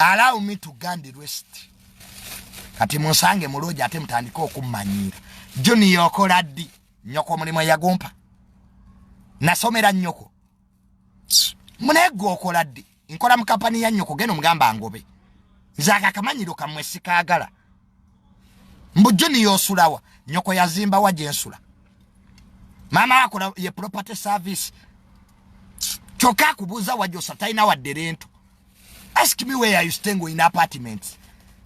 Allow me to go and rest. Kati munsange muloogi ate mutandike okummanyiira. Junior okola ddi? Nnyoko omulimu yagumpa. Nasomera nnyoko. Munaye gwe okola ddi? Nkola mu kampani ya nnyoko, genda omugamba ngobe. Nze ako akamanyiro kammwe sikaagala. Mbu Junior osulawa? Nnyoko yazimba wa gye nsula? Maama akola ye property service. Kyokka akubuuza wa gy'osula, talina wadde rento. Ask me where you staying in apartments.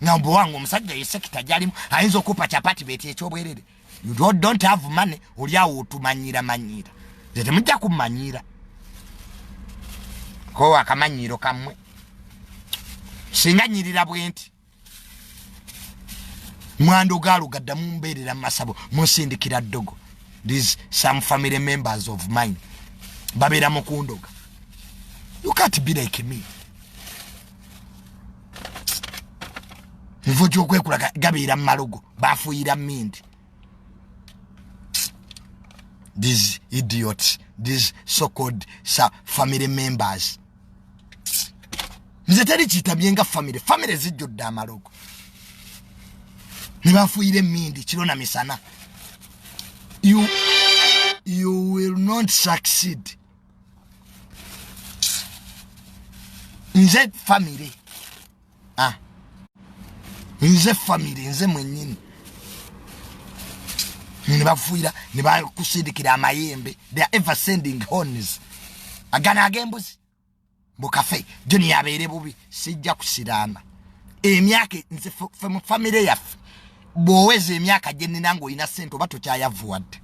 Nga mbu wange omusajja ye sector gyalimu ayinza okupa kya apartment ekyobwerere. You don't have money, oli awo otumanyira manyira. Nze temujja kummanyira. Ko akamanyiro kammwe. Singa nyirira bwe nti. Mwando galuga ddamu mbeerera mu masabo munsindikira ddogo. These some family members of mine babeera mu kundoga. You can't be like me. Nvo gy'okwekula gabeera mu malogo, bafuuyira mmindi. These idiots, these so-called family members. Nze teri kitabye nga family, family zijjudde amalogo. Ne bafuuyira emmindi kiro na misana. You will not succeed. Nze family. Nze family, nze mwennyini. Ne bafuuyira, ne bakusindikira amayembe. They are ever sending horns. Agana ag'embuzi. Bukafe, Junior abeere bubi, sijja kusiraana. Emyaka, nze fe mu family yaffe, bw'oweza emyaka gye nnina ng'olina ssente oba tokyayavuwadde.